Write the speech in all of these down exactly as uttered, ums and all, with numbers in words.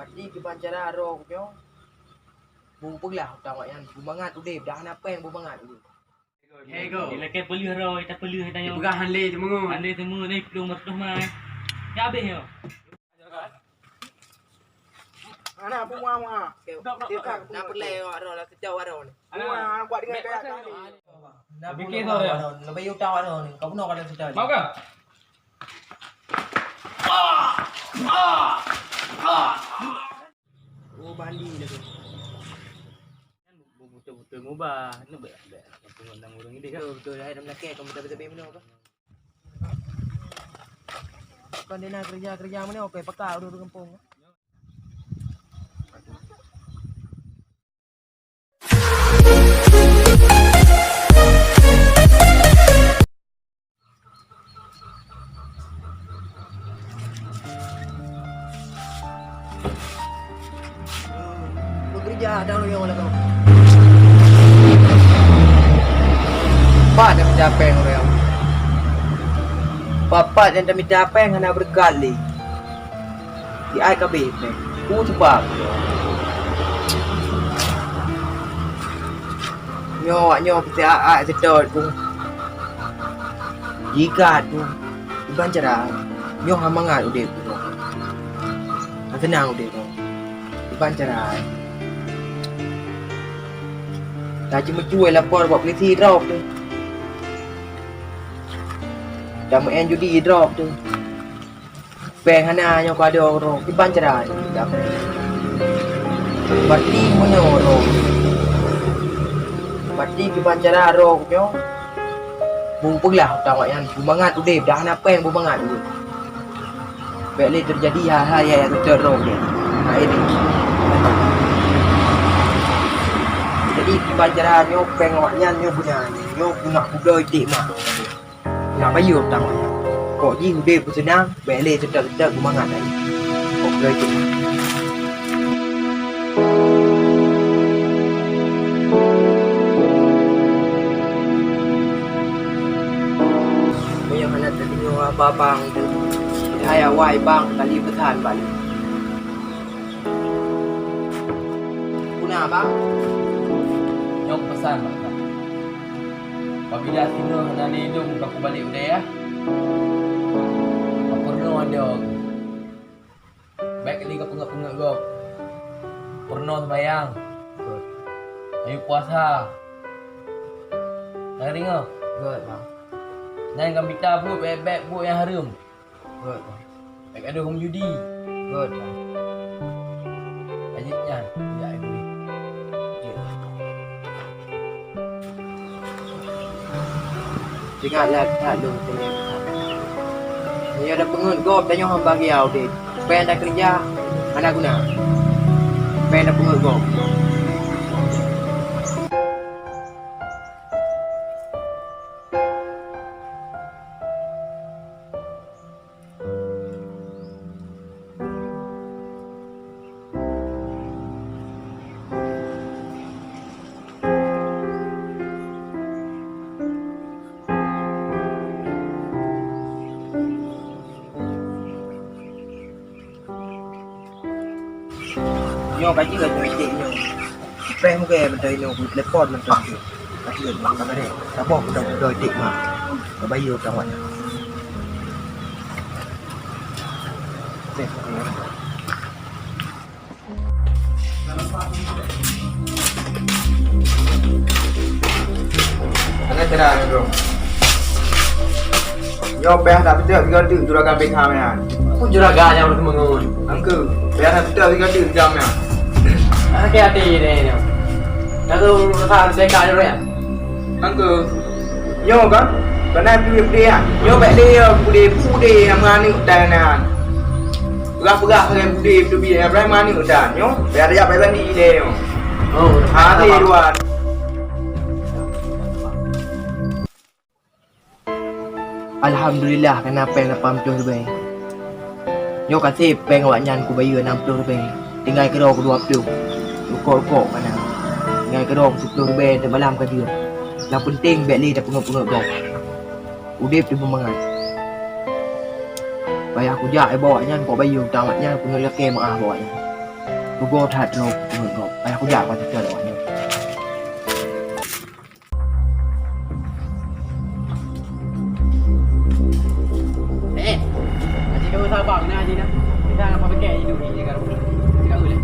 Pasti kiban cara roh nyoe beupeuglah utang awak nyan, beumangat udeb, dah hana péng beumangat udeb. Hei go. Ilakée peuleueh roh, ita peuleueh ita nyoe. Peugah han lé teumeungon. Han lé teumeungon, eh, plueng meureutoh mai. Ka habéh nyoe. Ana bunga bunga. Na peureulée awak roh, lah sejauh awak roh ni. Bunga, kuat dengan kaya kami. Na peureulée awak roh, leubeh utang awak roh ni. Kau bunoe kada sejauh. Mau ke? Oh, bandi lagi. Beutôi-beutôi mubah, ni bèk, bèk, beutôi ngon ureueng idéh kan? Beutôi, beutôi, hai, dalam lakèe, kamu tapi-tapi meunoe apa? Kon dina kerja-kerja meunoe, oke, peka ureueng gampông. Bekerja dah orang lakoe. Pat nyang mita péng orang. Pat-pat nyang tamita péng hana beureukat lé. Di ai ka abéh péng. Peue sabab? Nyoe awak nyoe peusiat-at seutôt ku. Jika tu, iban cara nyoe hana mangat udép droe. Hana seunang udép droe. Iban cara. Taceumeucue lapor bak polisi droe tu. Tameu'en judi droe tu. Péng hana nyoe ka droe, kiban cara nyoe. Berarti meunyoe droe. Berarti kiban cara droe nyoe. Beupeugah utang awak nyan, beumangat udép, dah hana péng beumangat udép. Bèk lé teujadi hal-hal nyang, nyang teucok droe nyoe. Nah, ini. Jadi kiban cara nyoe péng awak nyan nyoe beuna, nyoe beuna kubloe iték mak. Nyang bayeue utang awak nyan. Kok jih udép beuseunang, bèk lé seutôt-seutôt beumangat lagèe. Kok lagèe nyan. Meunyoe hana teudeungoe haba bang teuh, hai awai bang kali peusan balik. Peue na bang? Nyoe peusan bang. Apabila singoh hana lé lôn ka kubalek u dayah, ka peurunoe adoe. Bèk lé ka peungeuet-peungeuet gob. Peurunoe seumayang. Ayue puasa. Ka deungoe? Göt, Bang. Nyan ka mita buet, bèk-bèk buet nyang hareuem. Göt, Bang. Bèk gadôh meujudi. Göt, Bang. Ka jeuet nyan, jak ié. Göt. Ingat that-that lôn keuneuk that. Meunyoe tapeungeuet gob, tanyoe hana bahagia udép. Peue nyang takeureuja hana guna. Peue nyang tapeungeuet gob. Nyoe ka jeuet nyoe iték nyoe. Preh mugée mantong inoe, telepon mantong jeuet. Ka jeuet, ka bareh. Saboh beudôh-beudôh iték ma. Ka bayeue utang awak nyan. Preh mugée. Hana cara nyoe, Bro. Nyoe payah that beutôi sigoe teuk juragan B K nyan. Peue juragan nyang ureueng teumeu'en? Angku, payah that beutôi sigoe teuk jam nyan. Hati-hati deh nyoe. Lalu rasa teka nyoe ya. Angku, nyoe kan? Keunan pudé-pudé nyan. Nyoe bèk lé nyoe pudé-pudé nyang meuaneuk dan nyan. Peugah-peugah sagai pudé teubiet nyan, beurai meuaneuk dan nyoe. Payah tajak bak sandi ilèe nyoe. Oh, hati dua. Alhamdulillah, ka na péng lapan ploh ribèe. Nyoe ka sép péng awak nyan kubayeue nam ploh ribèe. Tinggai keudroe keudua ploh. Rukok-rukok ka na. Tinggai keudroe siplôh ribèe, teuk malam ka jeuet. Nyang peunteng bèk lé tapeungeuet-peungeuet gob. Udép teubeumangat. Payah kujak bak awak nyan, kubayeue utang awak nyan, peungeuet lakèe meu'ah bak awak nyan. Rugoe that droe peuet gob. Payah kujak bak teuka lewat nyoe. Eh, aji kau sabar na aji na. Kita nak pakai aji dulu ni kalau. Kita boleh.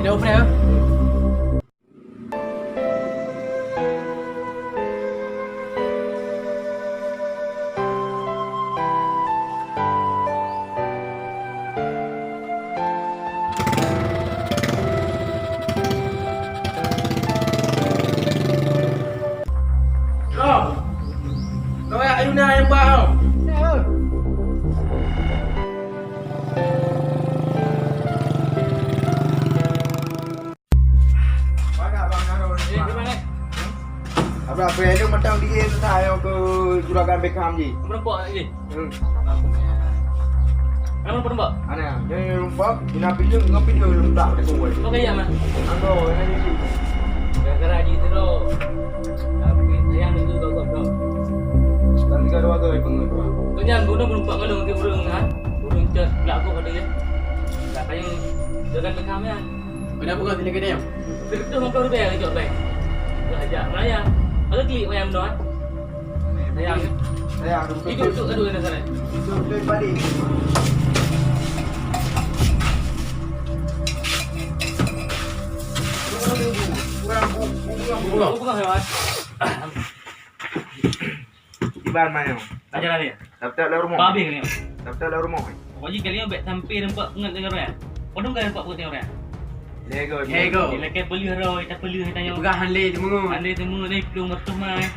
Kita boleh. Kau, kau ya ayuna yang bau. Abang, apa yang dia matang dia tu tak yang ke juragan Beckham je. Berempat lagi. Hmm. Kamu berempat? Ana, dia berempat, dia nak pinjam, ngapa dia tak ada kuat. Kau kaya mah? Anggo, yang ada tu. Gara-gara di tu. Tapi sayang tu kau kau. Dan tiga dua tu yang pengen tu. Kau jangan guna berempat malu nanti urang ha. Urang cek lagu pada dia. Tak payah juragan Beckham ya. Kenapa kau sini kena? Terus mangkau rubah lagi jawab baik. Kau ajak maya. Kalau klik maya mendoan. Sayang. Sayang. Hidup tu kedua dah sana. Hidup tu balik. Kurang bu-, kurang bu-, kurang bu-, kurang. Iban mayo. Aja lah ni. Daftar lah rumah. Pabih ni. Daftar lah rumah. Pokok jih kali ni bèk sampai nampak pengat dengan orang. Kodong kan nampak pengat dengan orang. Lego. Lego. Dia lakèe peuleuh roh, kita peuleuh kita nyoe. Peugah han lé teungoh. Han lé teungoh ni plueng reutôh mai.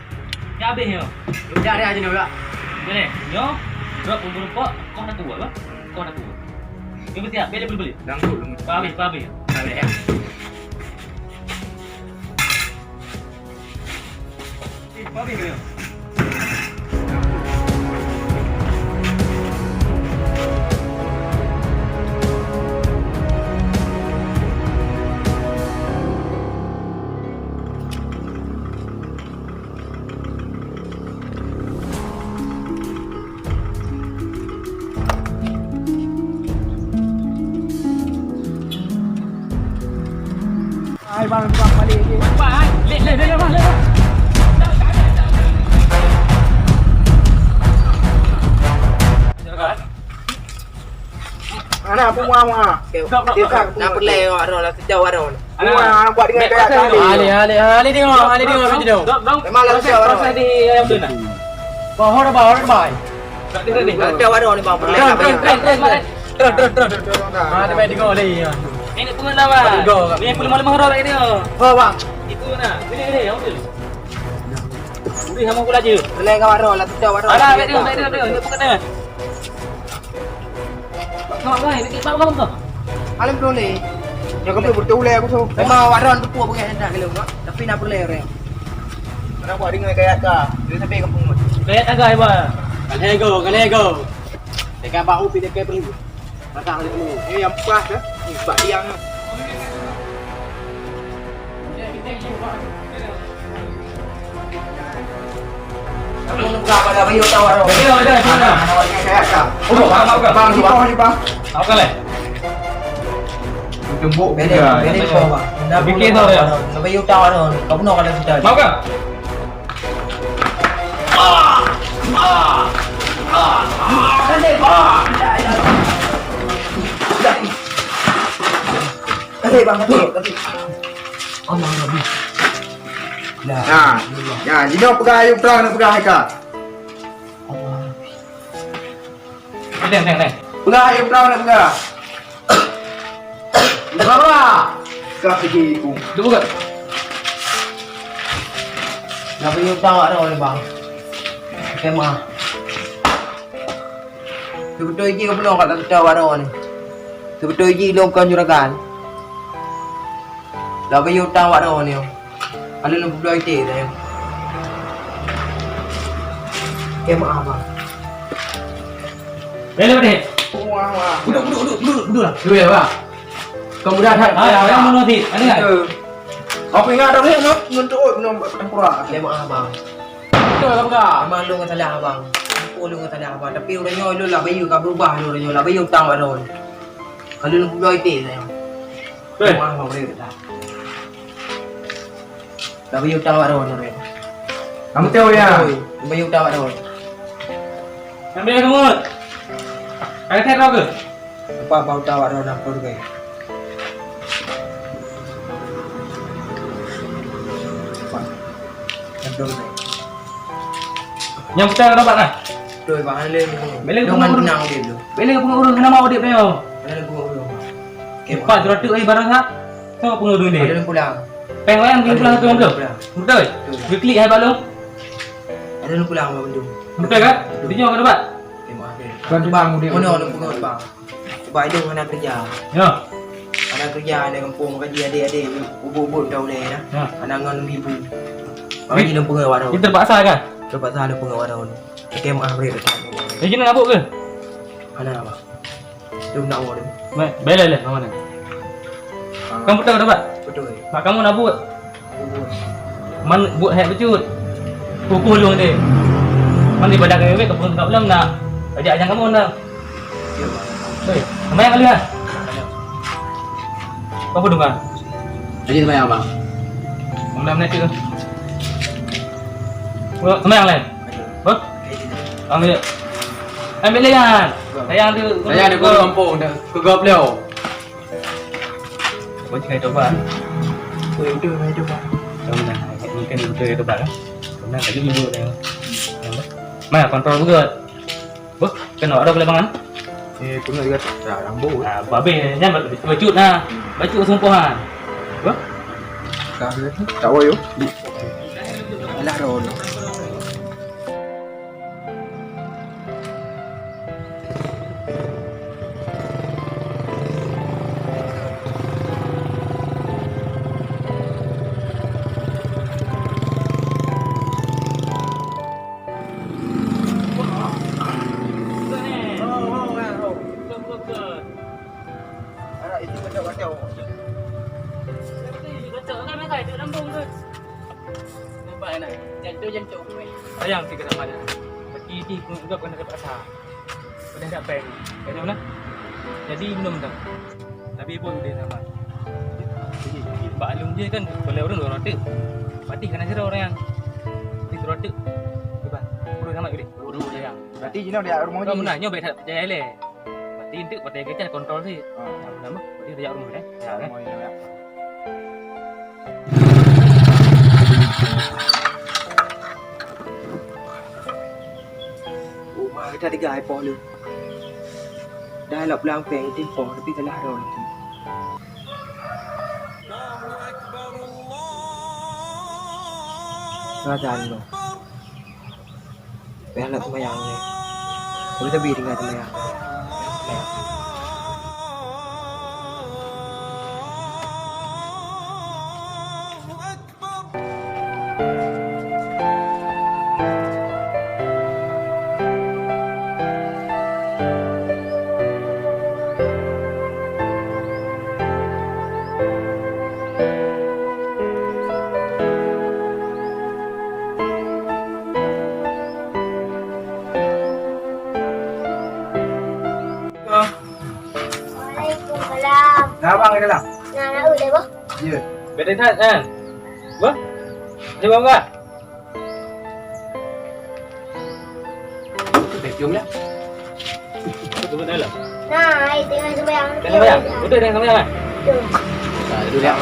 Nyan habéh nyoe. Udah ada aja ni pula. Boleh. Nyoe. Drop umur empat, kau dah tua bah. Kau dah tua. Ni mesti habéh dia boleh-boleh. Dangdut dulu. Pabih, pabih. Pabih ya. Hai bang, bang balik je. Bang, hai. Leh, leh, leh, leh, bang, leh, bang. Anak pun muah-muah. Okey, okey. Nak pulai awak roh lah, sejauh awak roh. Muah, buat dengan gaya tadi. Alih, alih, alih tengok, alih tengok, alih tengok. Memang lah sejauh awak roh. Proses di ayam tu nak. Bah, hor bah, hor bah. Tak ada ni. Ada awak roh ni bang. Terus, terus, terus, terus. Terus, terus, terus. Ah, dia main tengok lagi. Ini pun dah bang. Ni pun lemah-lemah roh lagi dia. Oh bang. Itu nak. Ini, ini, yang tu. Uri sama pula je. Belai kat warung lah, tutup warung. Alah, kat dia, kat dia, kat dia. Dia bukan dia. Mak, mak, mak, mak, mak, mak. Alam boleh. Dia kena betul lah aku tu. Memang warung tu pun bukan hendak kalau mak. Tapi nak boleh orang. Mana buat dengan kayak kah? Dia sampai kampung. Kayak tak gaya, bang. Kan hego, kan hego. Dekat bahu pi dekat perlu. Pasang dia dulu. Ni yang pas dah. Ni sebab tiang tu. Kamu nak buka apa dah, bayu tahu, tahu. Ada, ada, ada. Anak awaknya saya tak. Oh, bang, bang, bang. Bang, bang. Apa kali? Tumbuk beda, beda kau, bang. Dah fikir tu dia. Sampai you tahu, tahu. Kau bunuh kalau kita. Mau kan? Eh, bang, tapi, tapi. Allah Rabbi. Nah, nah, jinoe peugah ayup trang, nak peugah hai ka. Allah Rabbi. Deng, deng, deng. Peugah ayup trang, nak peugah. Berapa? Kah pergi ibu. Dua bukan? Nak pergi utang awak dah, bang. Okey, maaf. Seubeutôi jih keupeue lôn ka lagèe teuh baroe nyoe. Seubeutôi jih lôn kon juragan. Lôn bayeue utang baroe nyoe. Ka lôn peubloe iték nyoe. Keu maaf, Bang. Bèk lé, bèk lé. Wah, wah. Duduk, duduk, duduk, duduk, duduk lah. Duduk ya, Bang. Kau mudah that. Ah, ya, ya, menurut sih. Ada nggak? Itu. Kau ingat dah, ya, nyoe, nyoe, nyoe, tempura. Keu maaf, Bang. Betul lah, Bang. Memang lôn ngon salah abang. Ampôn lôn ngon salah abang. Tapi uroe nyoe lôn lah bayeue ka beurubah lôn uroe nyoe, lah bayeue utang bak lôn. Ka lôn peubloe iték nyoe. Weh. Wah, mau beri dah. Dah beri utang awak dah, Nur. Kamu tahu ya? Beri utang awak dah. Ambil semut. Ada saya tahu ke? Apa, apa utang awak dah, nak pergi? Apa? Yang betul ada, Pak, nah? Betul, Pak. Ada lagi. Bila Dong pengurus? Tenang dia dulu. Bila pengurus nama audit dia? Ada lagi pengurus, Pak. Okey, Pak, Pak. Juratuk, eh, barang sah? Sama pengurus ni? Ada yang pulang. Peng lain belum pulang tu, belum? Pulang. Betul? Betul. Diklik hai balong. Ada yang pulang, Pak, belum. Betul kan? Betul. Dia nyawa dapat? Okey, maaf, okey. Bukan tenang dia. Mana ada pengurus, Pak? Sebab idong hana kerja. Ya. Hana kerja, hana gampông, gaji adék-adék, ubit-ubit dah ulèe dah. Ya. Hana ngon ibu. Makanya dia pengawa dah. Dia terpaksa kan? Terpaksa dia pengawa dah. Okey, maaf, boleh dah. Jadi nak nabuk ke? Hana, Abang. Dia nak awak dia. Baik, boleh lah, mana? Ah. Kamu betul dapat? Betul. Mak kamu nabuk. Man buet hai bacut. Kuku lôn deh. Man ibadah kami wek kapeue ka ulôn nak. Ajak ajang kamu nak. Hei, seumayang kali ah. Apa dengar? Tadi seumayang, Bang. Enam menit tu. Seumayang lain. Hah? Ambil. Ambil lain. Sayang tu. Sayang dia guru kampung, dah ke gop leo. Kau jangan coba. Kau udah, jangan coba. Kau dah, ini kan udah coba kan? Kau nak tadi ibu dah. Mana kontrol betul? Beuh, kena ada kelebangan? Eh, kena juga tak rambut. Ah, babeh, jangan bacut nah. Bacut sumpohan. Beuh? Tak ada. Tak ada, yo. Alah, rono. Sayang sih kesamaan. Tapi di pun juga kena terpaksa. Udah tak peng. Kena mana? Jadi minum dah. Tapi pun udah sama. Jadi, Pak Alung je kan, kalau orang dua ratus. Mati kena sira orang yang. Jadi dua ratus. Coba. Urus sama udah. Urus sayang. Berarti jinoe di rumah. Kamu nanya, baik tak percaya leh. Berarti untuk percaya kita kontrol sih. Ah. Nama? Berarti dia rumah, eh? Ya, kan? Rumah ini, ya. Uma kita tiga hai poh lé. Dah lap lang peng itin poh, tapi telah dah orang tu. Azan lo. Payah nak sembahyang ni. Tapi tapi tinggal sembahyang. Sembahyang. Waalaikumsalam. Nah, abang di dalam. Nah, nak boleh, boh? Ya. Betul tak, kan? Boh? Ada bang, Pak? Jom ya. Tunggu dalam. Nah, ai tengah sembahyang. Tengah sembahyang? Betul, tengah sembahyang, eh? Betul. Nah, duduk ya.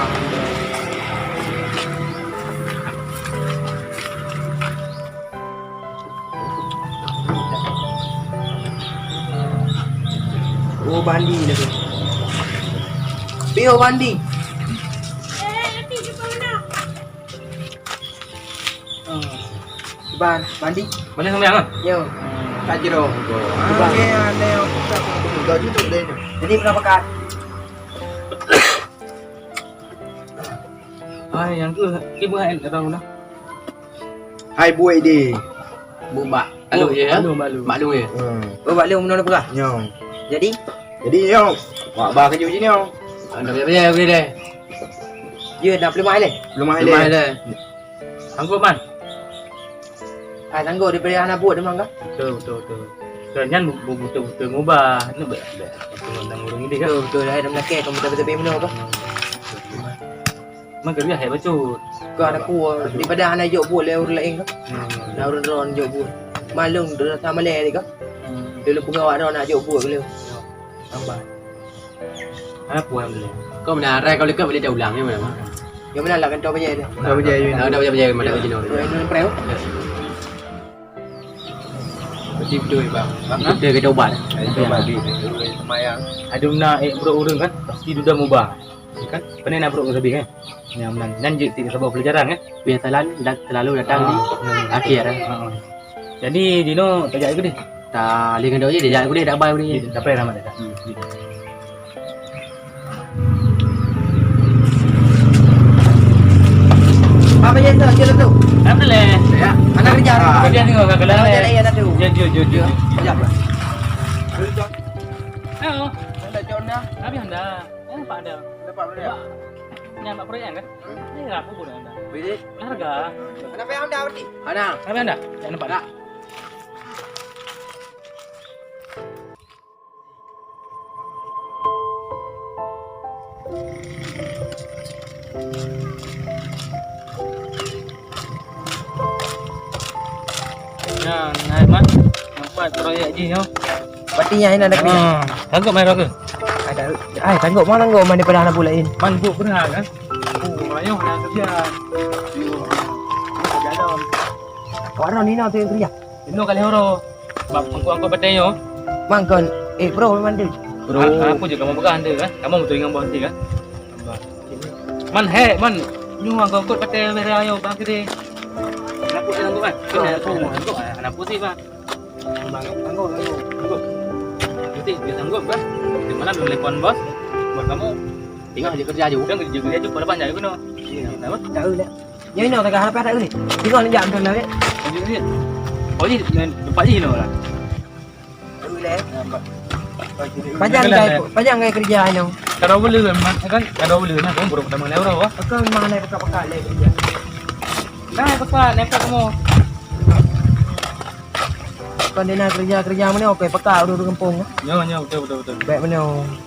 Oh, bandi dah tu. Pio bandi. Ban, bandi. Mana sampai apa? Yo. Tajro. Ban. Okey, ada yang buka. Buka YouTube deh. Jadi berapa kan? Ah, yang tu, dia buat orang dah. Hai buai deh. Bumba. Balu je, ya? Balu, balu. Balu je. Hmm. Oh, balu menurut peugah? Nyo. Jadi? Jadi, nyo. Wak ba kerja sini, nyo. Anda boleh, boleh, boleh deh. Ya, dah pelimah leh. Pelimah leh. Pelimah leh. Sanggup, Man? Ah, sanggup daripada anak buat dia, Man, kah? Betul, betul, betul. Kan nyan bu-, bu-, betul-betul ngubah. Ni be-, be-, betul nang urang ini, kan? Betul, betul. Dah, dah melakèe, kamu betul-betul bimno, apa? Hmm. Memang kerja hebat tu. Kau ada kuah, daripada anak jok buat leh orang lain kan. Nah, orang-orang jok buat. Malam dia datang malam ni kan. Dia lupa ngawak dia nak jok buat ke dia. Tambah. Apa yang boleh? Kau mana rai kau lekat boleh dah ulang ni mana? Yang mana lah kan kau bajai dia. Kau bajai, you know. Dah bajai, bajai mana kau jenuh. Yang mana perahu? Berarti betul, Bang. Bang, ha? Betul kita ubat. Kita ubat di semayang. Ada nak eh buruk orang kan? Pasti dia dah mubah. Kan? Pernah nak buruk lebih kan? Yang menang. Dan je tidak sabar pelajaran kan? Penyesalan dan selalu datang di akhir, eh. Ha. Jadi, Dino, tak jadi ke deh? Tak, dia kena je, dia jadi ke deh, tak baik ke deh. Tak payah ramai dah. Apa je tu? Je tu. Alhamdulillah. Ya, anak kerja. Kerja tengok kat dalam. Kerja lain ada tu. Ya, jom, jom, jom. Sekejap. Halo. Anda jom dah. Habis anda. Eh, nampak anda. Nampak boleh. Nampak. Ni nampak proyek kan? Ni lah aku guna anda. Boleh. Harga. Kenapa yang anda berarti? Mana? Kenapa anda? Tak nampak dah. Nyan, nyan, Man. Nampak proyek jih nyoe. Berarti nyan nak kena. Ha, sanggup main roke? Ada. Ai, sanggup mana sanggup main daripada anak bulan lain. Man, buat berat kan? Oh, orang nyoe nak kerja. Yo. Nak kerja dalam. Orang ni nak kerja. Inoe kali horo. Bak angkot-angkot batèe nyoe. Mang kon, eh, bro, memang tu. Bro. Ah, apa je kamu pegang tu, kan? Kamu betul dengan bos tu, kan? Man, hek, man. Nyoe angkot-angkot batèe merah nyoe, bang, gede. Kenapa dia angkot, kan? Kenapa? Kenapa sih, bang? Bang, angkot, angkot, angkot. Nanti dia sanggup, kan? Di mana belum telepon bos? Buat kamu. Tinggal dia kerja je. Kan kerja, kerja je, pada banyak je kena. Iya. Kenapa? Tak ada. Nyoe inoe teuka hadapan ata ulih. Singoh neujak beutôi lagèe. Lanjut, lanjut. Oh, jih, tempat jih inoe lah. Ulih. Pajan kai, pajan kai kerja inoe. Kalau boleh kan, Man, kan? Kalau boleh, Man, kamu baru pertama lewat, wah. Aku memang naik pekat-pekat lagi kerja. Naik pekat, naik pekat kamu. Kon dena kerja-kerja mana, okey, pekat ureueng gampông. Nyo, nyo, betul, betul, betul. Baik mana.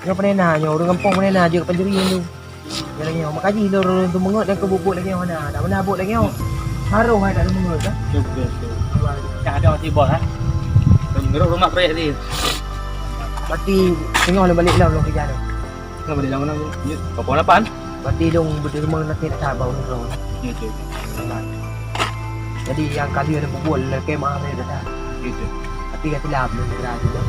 Nyo pernah nyo, ureueng gampông pernah jeuet ke Penjuri tu. Jalan nyoe, makajih lôn lôn teumeungeut dan keubuet-buet lagèe nyoe hana. Dak pernah buet lagèe nyoe. Harôh hai dak teumeungeut kan? Betul, betul, betul. Dah ada mati bos, ha? Menurut rumah proyek ni. Berarti tengok lôn balik lom lôn kerja tu. Tengok balik lom mana? Ya, pukul lapan. Berarti lôn berdiri rumah nanti tak tahu bau lôn. Ya, betul. Jadi yang kali ada pukul lagi mahal ni dah. Ya, betul. Tapi dah silap lôn kira juga.